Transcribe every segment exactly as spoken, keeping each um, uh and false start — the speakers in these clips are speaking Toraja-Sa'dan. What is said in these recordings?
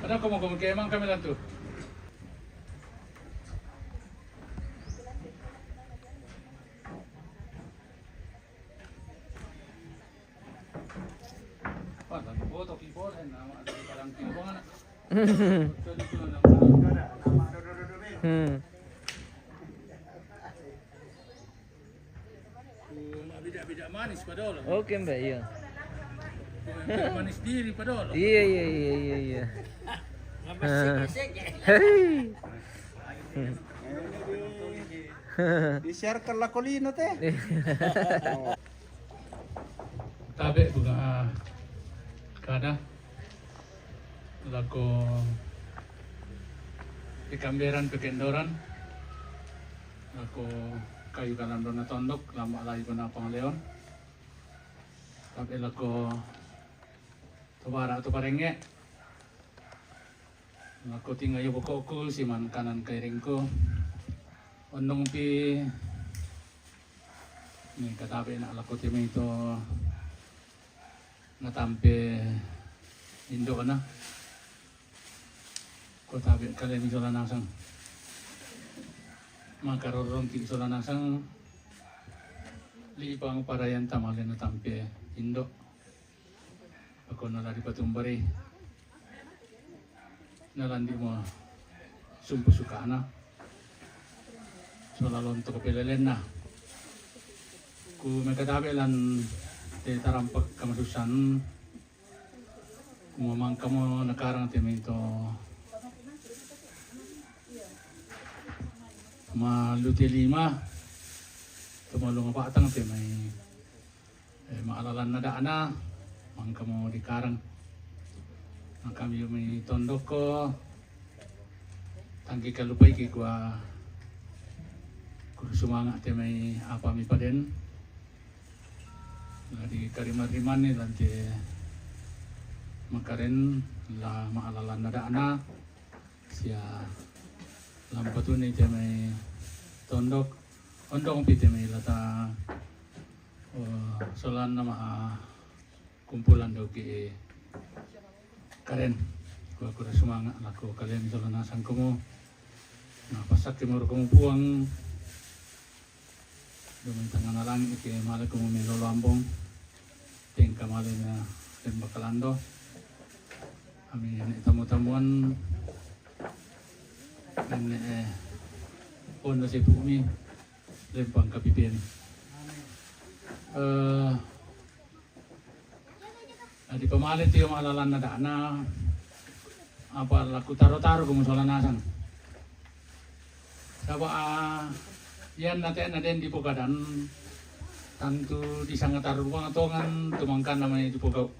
Ada komo-komo ke emang kami lantu. Wah, lagi foto people, eh, nama ada di Padang Timur, mana? Hmm. Bida-bida manis padahal. Oke, Mbak, iya. Manis diri padahal. Iya, iya, iya, iya, iya. Hei. Di-share ke lakolino te. Tabe' bunga, ah, kada lako ikamberan pekendoran, lako kayu kalandona tondok, lamba' layu kona pangaleon, tabe' lako tobara' to parengnge'. Lako tingayo boko'ku siman kanan kairingku. Ondong pi ni katabe' na' lako timai to natampe indo'na. Ko tabe' kale mi sola nasang. Makarorongki' sola nasang. Lipang parayan tamale natampe indo'. Ako nala dipatumbari. Nalandi' mo sumpu suka'na. Sola lonto' ko pelelenna. Ku mekatabe' lan te tarampak kamasussan. Ku mamangkamo nakarang te mento malute lima. Tumalunga patang te mai. Eh, ma'alalan nada'na, mangkamo dikarang. Mangkami mi tondokko, tangki kalupaiki kua, kudu sumanga' te mai apa mi paden. Jadi karima-rimanni lan te makaren la ma'alalan nada'na, sia lampatunni te mai tondok, ondong pi te mai lata, eh, solanna ma kumpulan dau ki karen. Kua kura sumanga' lako kalian sola nasang komo. Na passakke moro komo Puang. Dumai tangngana langi' ke male komo melolo ambong. Tengka male na lemba kalando. Ami ne tamu-tamuan. Nene, eh, pondo sepu'mi. Lempang kapipian. Eh, Adi pamale tio ma'alalan nada'na, apa la kutaro-taro komo sola nasang. Saba', ah, ianna te'na den dipogadan, tantu disanga tarru' tongan tu mangkanna mai dipogau'.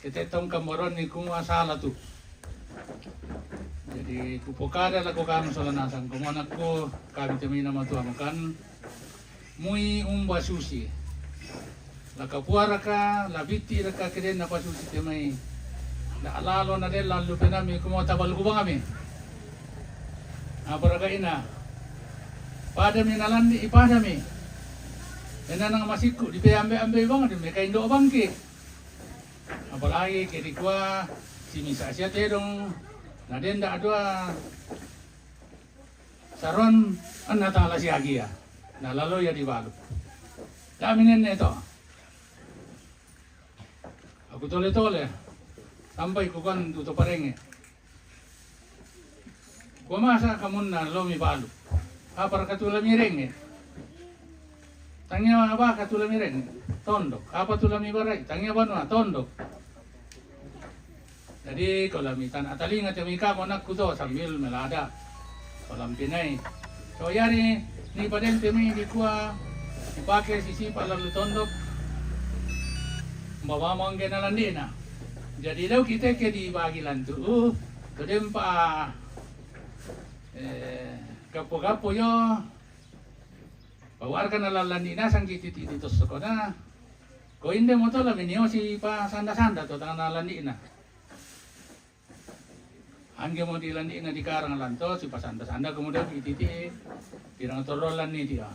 Kete tongkan baroanni kumua sala tu. Jadi kupokada lako kanu sola nasang, komo anakku, kami te mai na matuamu kan, mui umba susi. La kapuaraka, la bitti'raka kedenna pasusi te mai. Nda' lalo na den lallu penammi kumua tabalu kubangami. Apa raka ina? Padami nalandi' ipadami. Enanang masikku dipeambe-ambe bang, di meka indo' bangki. Apalagi ke dikua simisa sia tedong, na den da' dua saron anna tala siagia, na lalo ia dibalu. Da' minenne to. Aku tole-tole, sampai kukan tu to parenge. Kua masa kamunna lo mibalu. Apa raka tu la mirengnge? Tangia baka tu la mirengnge? Tondok. Apa tu la mibarai? Tangia banua? Tondok. Jadi ko la mitana talinga te mika monakku to sambil melada. Ko lampinai. So iari ni paden te mi dikua dipake sisipa lalu tondok. Mbama mangge na landina. Jadi lau kita ke dibagi lantu. To dempa, eh, gappo-gappo yo. Pawarga na lallandi'na sangki titi di tossokona. Ko inde moto la miniosi pa sanda-sanda to tangana landi'na. Angge mo di landi'na di Karang Lanto, sipasanda-sanda kemudian di titi, pirang torrolan ni dia.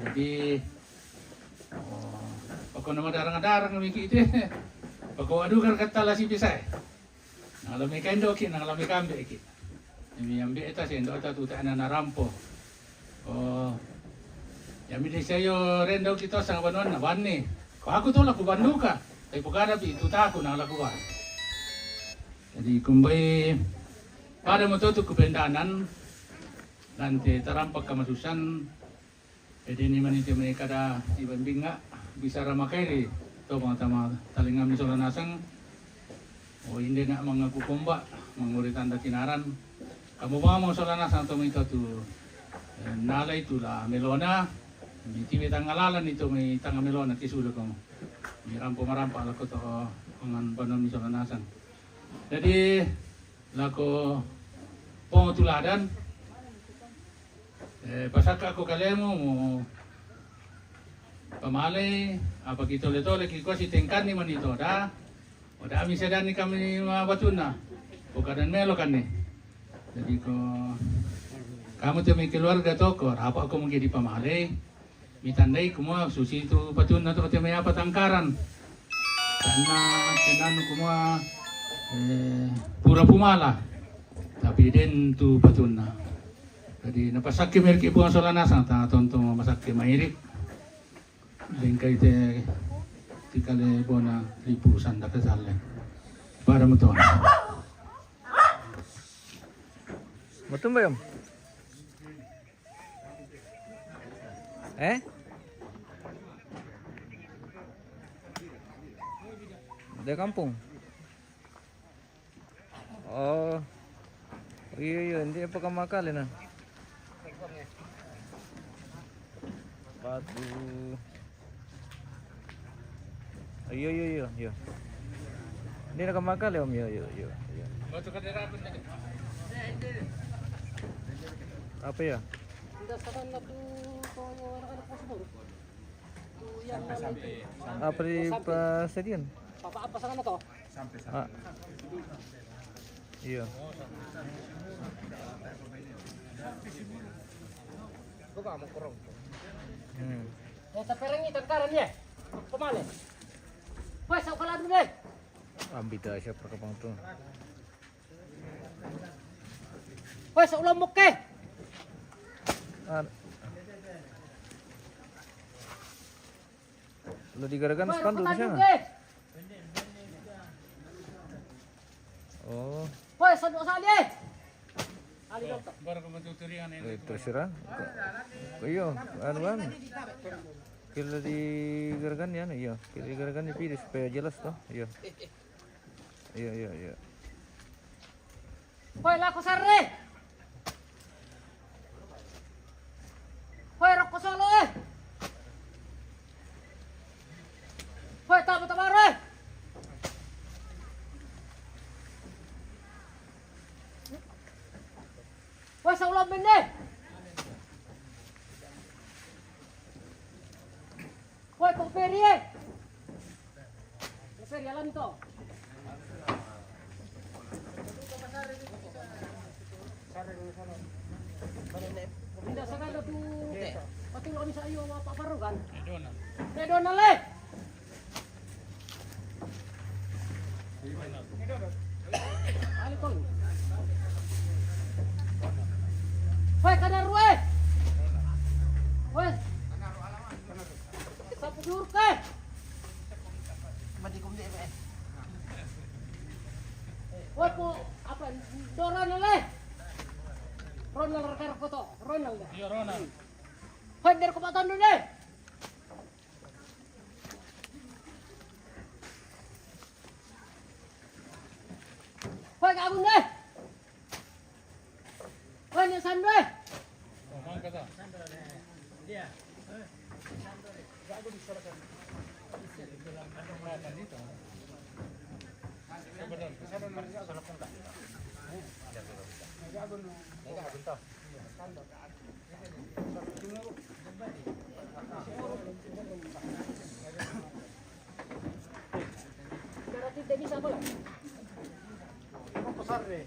Jadi, oh, pokokna madarang-darang miki ite. Pokok adu kar kata la sipisae. Nang lami kaindoki, nang lami kambe'ki. Demi ambe'ta sendokta tu ta'na narampo. Oh, yami desa yo rendo kito sang banuanna banni. Ko aku to laku banduka, tapi pogada pi tu taku nang laku ban. Jadi kumbai pada moto tu kupendanan, nante tarampak kamasusan, ede ni manite mai kada ibambinga, bisa ramakai ri to bang tama talingami sola nasang. O inde na mangaku komba, manguri tanda tinaran. Kamu bang mau sola nasang to mito tu, eh, nalai tu la melona, mitiwi tangalalan itu mai tanga melona kisuda kamu. Mirampo marampa lako to angan banomi sola nasang. Jadi lako pongo tuladan, eh, pasakka ko kalemu mu pamalei, apa kitole-tole kiko sitengkanni manitoda, oda mi sedani kami mabatuna, pokadan melo kanni. Jadi ko kamu temi keluarga toko, apa ko mungkin di pamalei, mitandai kumua susi tu patunna tu ote mai apa tangkaran. Karena kenanu kumua, eh, pura pumala. Tapi den tu patunna. Jadi napasakke merki buang sola nasang ta tonto masakke mairik. Lengkai te tikale bona lipu sanda ke sale. Pada mutuan. Matumbayam. Eh? Dari kampung. Oh. Iyo, iyo, hindi pa kamakali na. Batu. Iyo, iyo, iyo, iyo. Hindi na kamakali, om. Iyo, iyo, iyo, iyo. Apa ya? Apa di pasadian? Ah. Iya. Hmm. Eh, taperangi tangkaran ya. Pemale. Wes, aku kalah dulu deh. Ambida siapa kepang tu? Wes, ulam moke. An- Lo di Garagan spanduk di sana. Oh. Woi, sandok sali, eh. Baru kamu tuturingan ini. Eh, terserah. Iyo, anu kan. Kira di Garagan ya, iyo. Kira di Garagan di pilih supaya jelas toh. Iyo. Iyo, iyo, iyo. Hoi, lako sarre. Hoi, rokko solo, eh. Hoi, tabo tabaro, eh. Hoi, saulo menne. Hoi, pok peri, eh. Peri alam to. Pindah sana tu. Pati lo bisa ayo apa baru kan? Dona. Dona le. Hoi, kana rue. Hoi. Sapu durke. Mati kum de, eh. Hoi, pu, apa, do Ronald, eh. Ronald rekar foto, Ronald. Iya, Ronald. Hoi, der ko paton dulu, eh. Hoi, kabun, eh. Hoi, ni sandwe. Berarti tidak bisa apa lah? Mau pasar deh.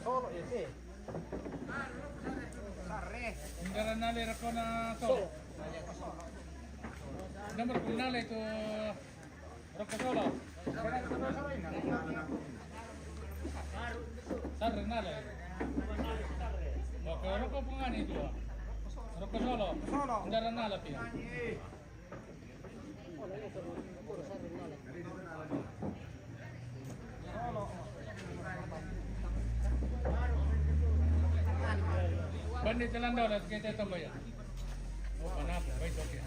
Solo, iya, sih. Indaran nale rokona solo. Nomor pun nale itu roko solo. Sarre nale. Oke, roko pungani itu. Roko solo. Solo. Indaran nale pia. Pandita Landola, kita tambah ya. Oh, kenapa? Baik, oke.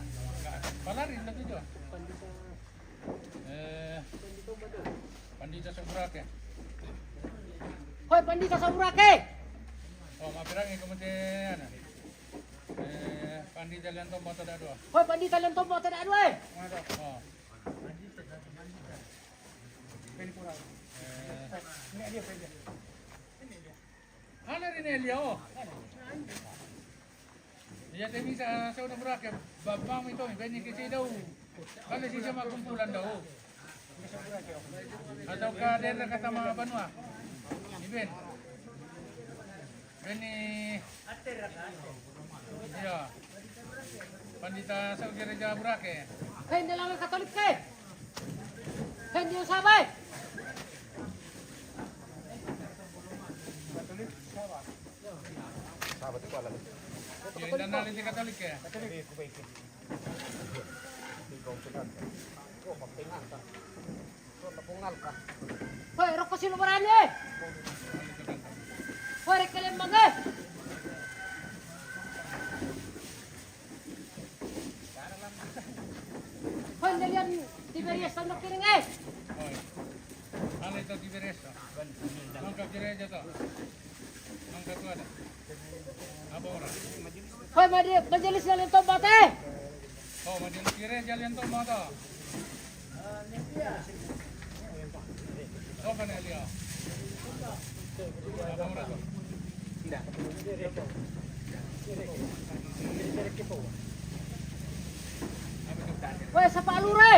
Palari, tapi itu. Eh, Pandita Saburake. Hoi, Pandita Saburake. Oh, mapirangi kamu te, anu. Eh, Pandita Liantombo atau dak dua? Hoi, Pandita Liantombo atau dak dua, eh? Oh. Eh. Ana rin Elia, oh. Iya, te misa, sa udah berake, bapang itu, beni kecil dau. Kalau si sama kumpulan dau. Atau ke daerah kata ma banua. Iben. Beni. Iya. Pandita sa gereja Burake. Hei, ini lawan Katolik ke? Hei, dia sabai. Sabat itu alam. Iya, ini nanti Katolik ya? Katolik. Hoi, roko silo barani, eh. Hoi, reke lembang, eh. Hoi, nalian Tiberias tandok kiring, eh. Hoi. Ano ito Tiberias to? Ang kakiraya to. Ang katuwa na. Apa orang? Hoi, madi-, majelis Liantombo te. Oh, majelis kire Liantombo to. Oh, kan Elia. Apa orang to? Tidak. Apa to? Hoi, sa Pak Lure.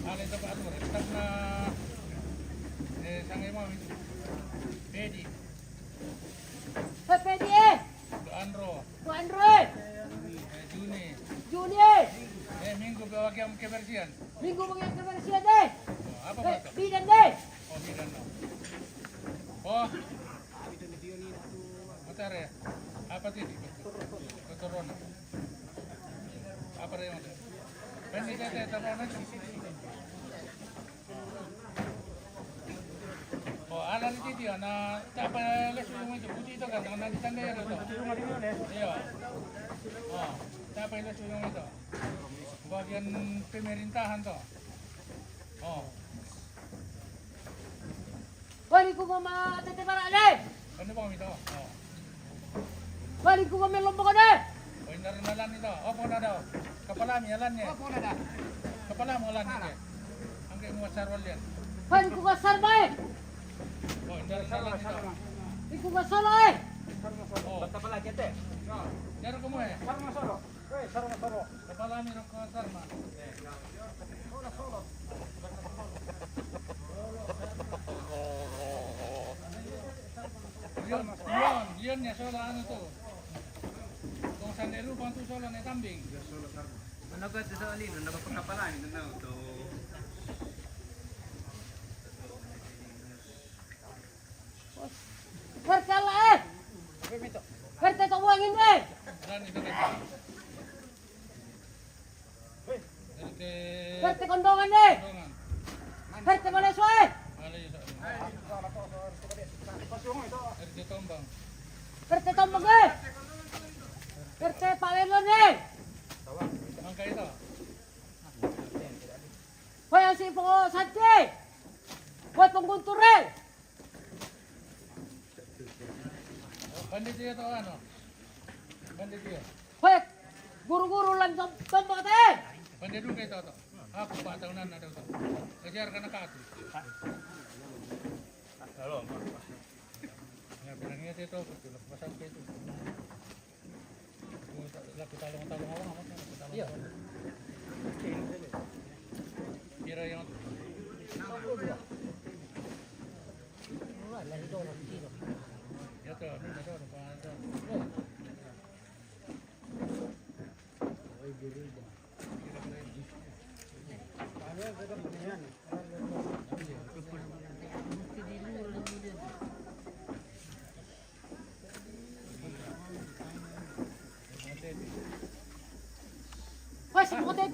Ano ito Pak Lure? Start na, eh, sangay mo, Pedi. Hei, Pedi, eh. Andro. Andro, eh. Eh, Juni. Juni, eh. Eh, minggu bagi ang kebersihan. Minggu bagi ang kebersihan, eh. Oh, apa, eh, ba to? Bidan, eh. Oh, bidan, no. Oh. Matare. Apa tadi? Keturunan. Apa rin? Pwede ka tayo, tama na. Oh, alam ni Titi, oh, na tapa lesu yung ito, puti ito ka, na nanditanda yan ito. Iyo. Oh, tapa lesu yung ito. Bagian pemerintahan to. Oh. Bali ko nga matete barale. Ano ba kami to? Oh. Bali ko nga melombo ko de. Oh, indaran na lan ito. Oh, po na daw. Kapalami, alan niya. Oh, po na da. Kapalami, alan niya. Ang kayo mga sarwal yan. Bali ko nga sarma, eh. Oh, indaran na lan ito. Bali ko nga solo, eh. Oh. Basta pala, kete. Indaran ko mo, eh. Sarma solo. Eh, sarma solo. Kapalami, roko sarma. Yun, yun, yun, ya sola ano to. Kung sa nilupan to sola ni Tambing. Managat sa alin, nagpapakapalami na to. Perte ala, eh. Perte to buangin, eh. Ano ni Tambing? Perte kondongan, eh. Perte maleso, eh. Perte tombang, eh. Perte pawelon, eh. Hoi, asi po santi. Hoi, pengguntur, eh. Pandit dia to, ano? Pandit dia. Hoi, guru-guru lan tom-, tombak te. Pandit duka ito to. Ako pa taon na daw to. Kajar ka na ka to. Halo. Ya, pinangnya ito, pinagpasan ko ito. Lapitalong-talong ako, ako, lapitalong-talong. Iya. Kira yung Wah, si Bukit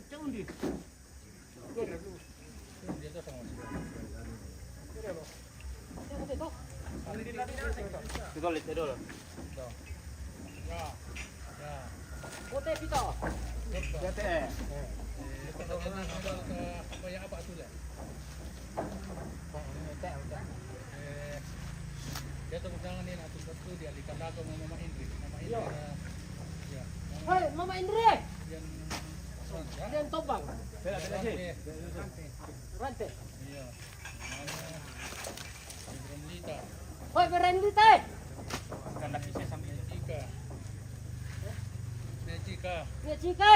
Tinggi. Itu lihat dulu. Kote pito. Kote. Apa tu lah? Dia tu jangan ni nak tu tu dia di kandang tu mama Indri, mama Indri. Ya. Hei, mama Indri. Yang Yang Tobang. Rante. Iya. Renlita. Hoi, Renlita. Jika. Jika. Jika.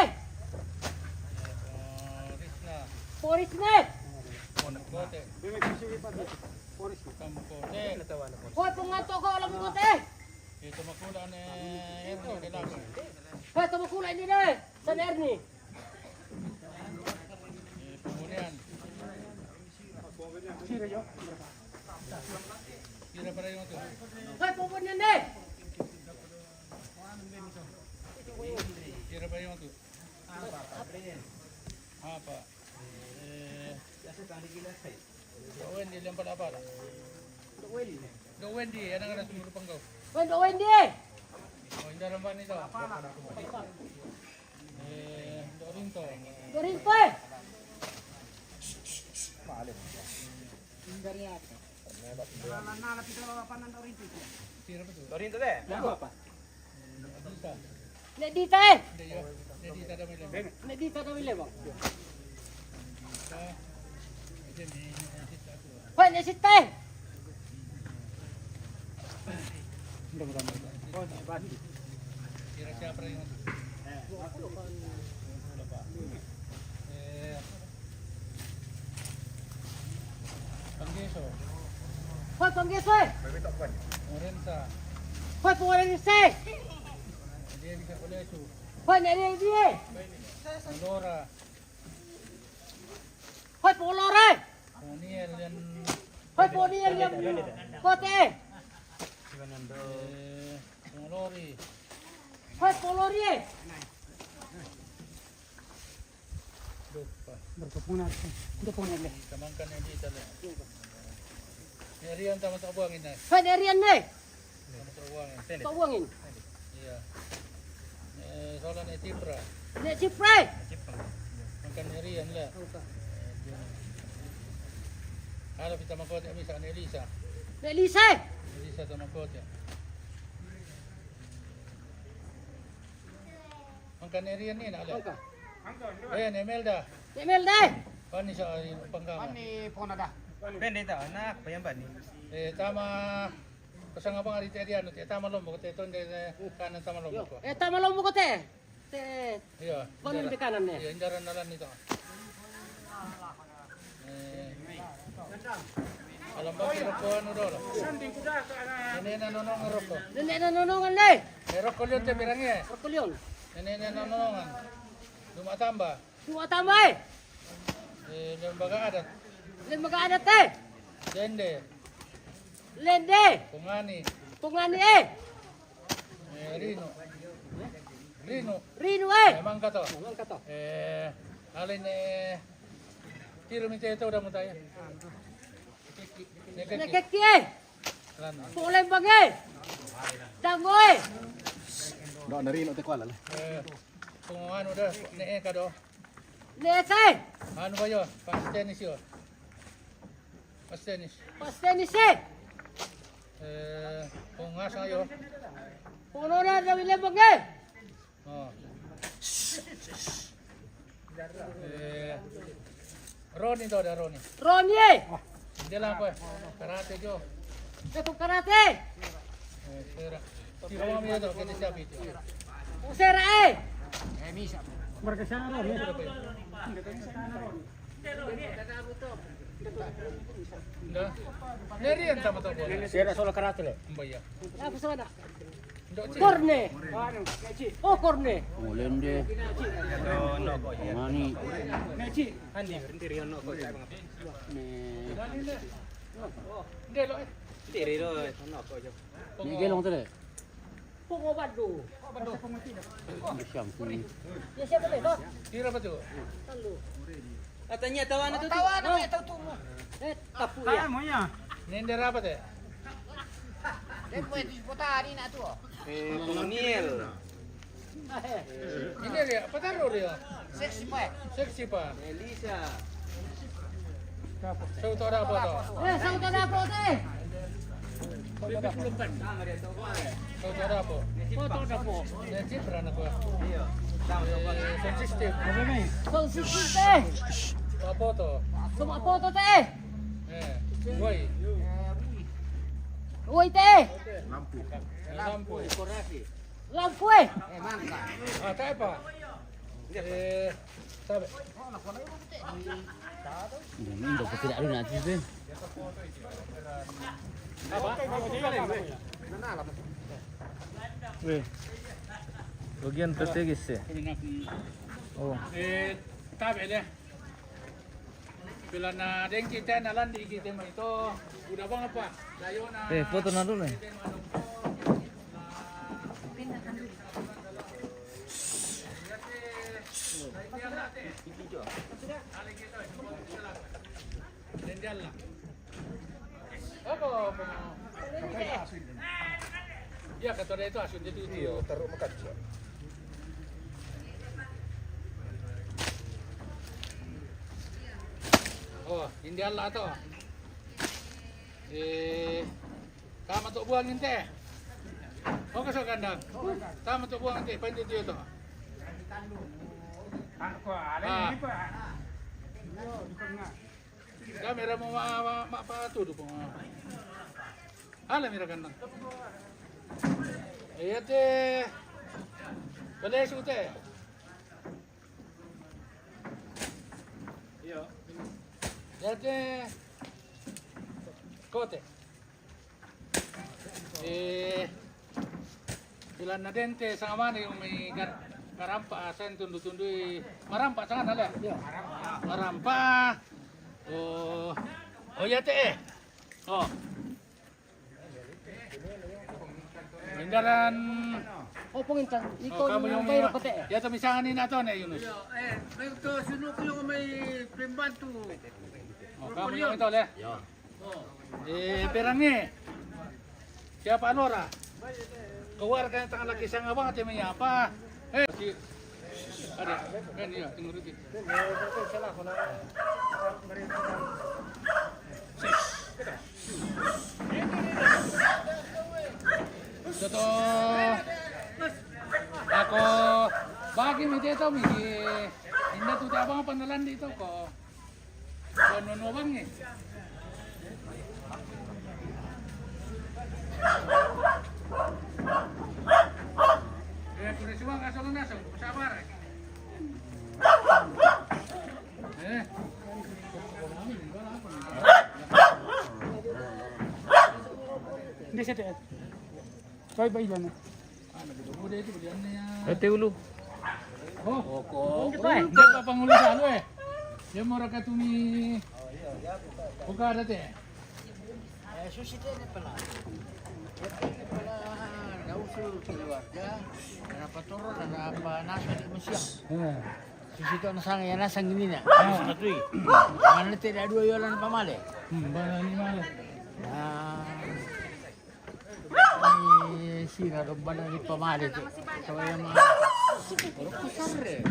Risna. Porisne. Kote. Kote. Hoi, pengato ko alam kote. Itu makula ne. Hoi, itu makula ini deh. San Erni. Pemurian. Kira para yung tu. Hai, pupunian deh. Kira para yung tu. Apa? Eh, Doon di lang pala pala. Doon di, ano nga na sumuro pang gaw? Wen, Doon di. Oh, hindi lang ba nito? Eh, Dorinto. Dorinto eh. Dorinto deh. Dita. Ne Dita eh. Ne Dita daw ile bang. Hoy, ne Sita eh. Panggeso. Hoy, Panggeso eh. Lorenza. Hoy, Lorenza eh. Dia bisa kolesu. Hoy, ne Dia eh. Lora. Hoy, Polora eh. Poniel yang Hoy, Poniel yang kote eh. Lori. Hoy, Polori eh. Berkepungan. Berkepungan deh. Tamangkan yang di sana. Erian sama tak buang ini. Hoy, Erian deh. Sama tak buang ini. Tak buang ini. Iya. Eh, soalnya Cipra. Ne Cipra eh. Makan Erian lah. Kalau kita mau kau tak bisa Nelisa. Nelisa eh. Nelisa sama kau ya. Angkan Erian ni nak ada. Eh, Nemelda. Nemelda eh. Pani sa pangkama. Pani pona da. Bende ta na pa yamba ni. Eh, tama pasang abang hari tadi anu te tama lombo te ton de kanan tama lombo ko. Eh, tama lombo ko te. Te. Iya. Kono de kanan ne. Iya, indaran nalan ni to. Alam ba roko anu dolo. Nene na nonong roko. Nene na nonong ne. Eh, roko lion te pirangi eh. Roko lion. Nene na nonongan. Duma tamba. Duma tamba eh. Eh, lembaga adat. Lembaga adat eh. Lende. Lende. Pungani. Pungani eh. Eh, Rino. Rino. Rino eh. Emang kata. Emang kata. Eh, alin eh. Tiro mi te to da mutaya. Nekeki eh. Polembang eh. Dango eh. No, narino te kuala lah. Eh, kung ano da, ne eh kado. Ne eh. Ano ba yun? Pastenis yun. Pastenis. Pastenis eh. Eh, kung asa yun. Puno na daw ilembang eh. Oh. Eh, Ronnie to da Ronnie. Ronnie eh. Hindi lang ko eh. Karate jo. Ito karate. Eh, sira. Si Romy to, kini siya pito. Usera, eh! Marka sana ron, eh. Nda. Nerian sama tau. Sera sola karate le. Mbaya. Apa sana? Nda, Ci. Korne. Oh, korne. Molende. Mani. Andi, berhenti Rio no ko. Ne. Nda lo, eh. Berhenti Rio no ko. Ni gelong tele. Pungo badu. Siang sini. Ya, siapa teh, Bang? Pira pa tu? Telu. Katanya tawana tu. Tawana, ya, tahu tu. Eh, tapu ya. Tamu ya. Nenda berapa teh? Dia buat di kota hari nak tu. Eh, kolonial. Ini dia, apa taruh dia? Seksi, Pak. Seksi, Pak. Elisa. Sauto dapo to? Eh, sauto dapo te. Sauto dapo. Foto dapo. Nanti berana ko. Iya. Sound system. Sound system te. Apa to? Sama apa to te? Eh, woi. Woi te. Lampu. Lampu. Dekorasi. Lampu, eh. Eh, mangka. Ah, tae pa. Eh, tabe. Ini udah pasti ada nanti tu. Apa? Weh. Bagian strategis ya. Oh. Eh, tabe deh. Pila na dengki te na landi ki te mai to. Udah bang apa? Dayo na. Eh, foto na dulu. Apa? Apa? Ya, kata dia itu asun jadi itu. Iyo, taruh makan. Oh, India lah tu. Eh, tama tu buang inte. Oh, kasih kandang. Tama tu buang inte, pandai dia tu. Ah, ko ale ni ko. Iyo, di tengah. Kamera mo ma, ma, ma pa tudo po. Ala mira kandang. Iya te. Pala su te. Iyo. Iya te. Kote. Eh, bilang na dente sama mani umi gar-, garampa sen tundu-tundu i marampa sana le. Iya. Marampa. Oh. Oh iya te. Oh. Indaran. Oh, pengintan. Iko kamu yang bayar pete. Ya, tapi sangan ini atau ne, Yunus? Iya, eh, itu sunu ko yung may pembantu. Oh, kamu yang itu le. Iya. Eh, perangi. Siapa alora? Keluarga yang tengah lagi saya ngabang aja menyapa. Eh, si, ada, kan iya, tunggu dulu. Toto. Ako, bagi mi dito, mi. Inda tu abang panalan dito ko. Ano no bang eh. Eh, kung nasuwa ka sa lunas, sabar eh. Eh. Hindi siya tiyan. Bye-bye lang eh. Ate ulo. Oh, ko. Hindi pa pangulo sa alo eh. Yung mura ka tumi. Buka dati eh. Eh, susi te ne pala. Te ne pala, na usul keluarga. Na patoro, na pa nasa di masyang. Susi to nasang, ya nasang ini na. Susi to tui. Mana te da dua yolan pamale. Hmm, bana ni male. Ya. Eh, sira do bana ni pamale te. Kawaya ma. Kusarre.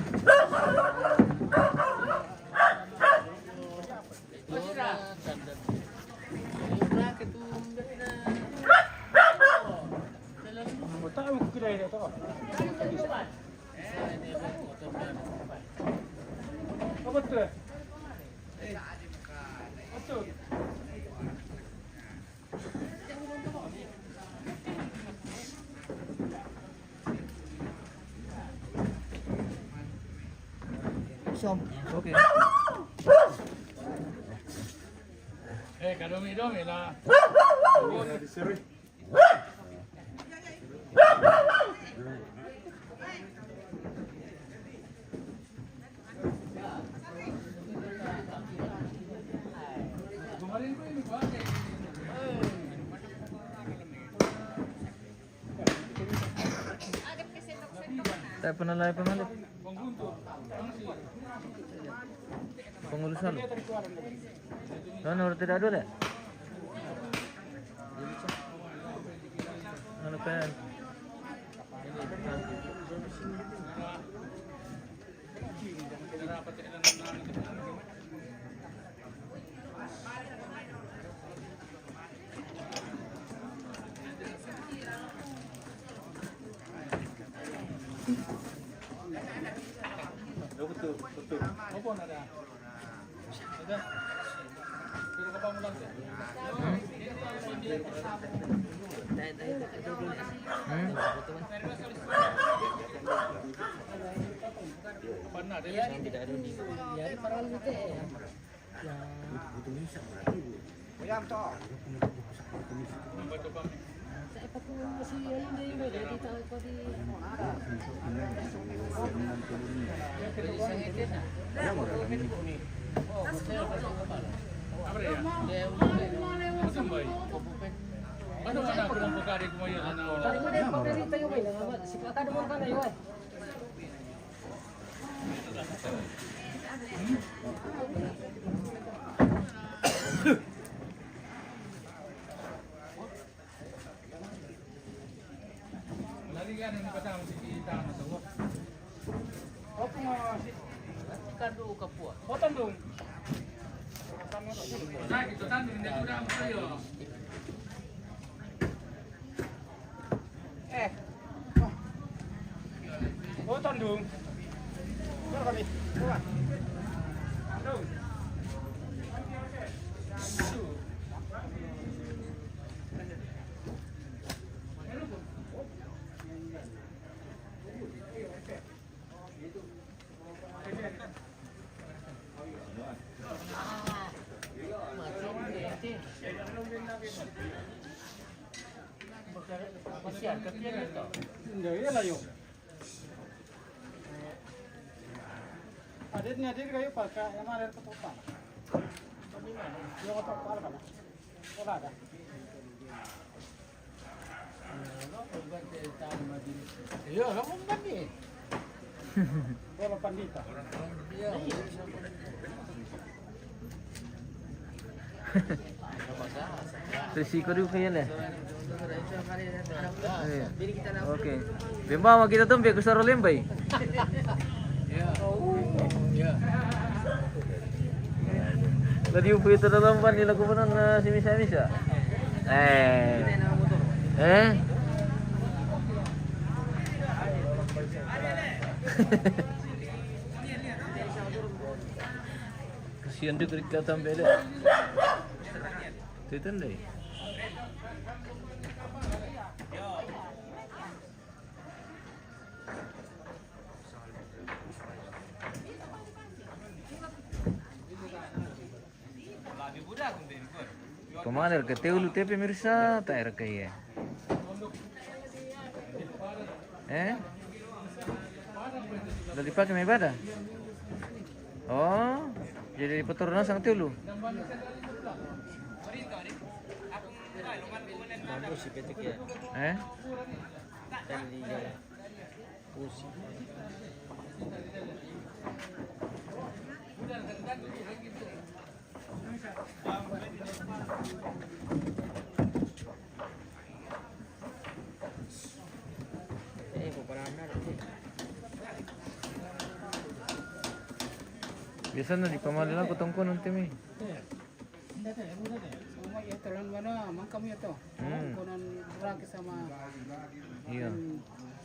Tahu kira ini tu. Apa tu? Apa tu? Oke. Eh, kadomi-domi lah. Tayo po na lang, pamalik. Pangulo Salo. Ano, orte dado le? Ano pa yan? Eh. Oh, Tandung. Tandung. Adit ni adit kayo pa ka, yang mana ada ketupat? Yang ketupat apa? Wala ka. Iyo, kamu kan ni. Wala pandita. Risiko din kayo le. Oke. Bemba, makita tumpe kusaro lembay. Lagi upo ito na lang ba nila kumanan na si Misa-Misa? Eh. Eh? Kasihan din kaya tambele. Titan deh. Pamana ka tewlu tepe mirsa ta era kaya. Eh? Dali pake mai bada. Oh, jadi paturun sang tewlu. Eh? Biasa na di pamali lang kutong ko nung timi. Uma ya to lan mana mangkam ya to. Hmm. Konan kurang ke sama. Iya.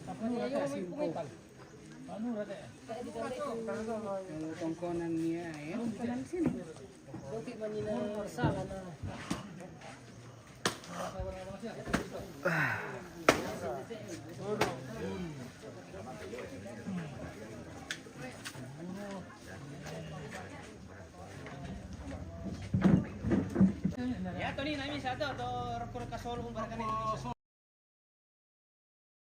Apa ni ya simple. Anu rada. Yang tongkonan ni ya. Kanan sini. Doki manina salah na. Ini nami satu atau rokok kasol kumpara kan ini.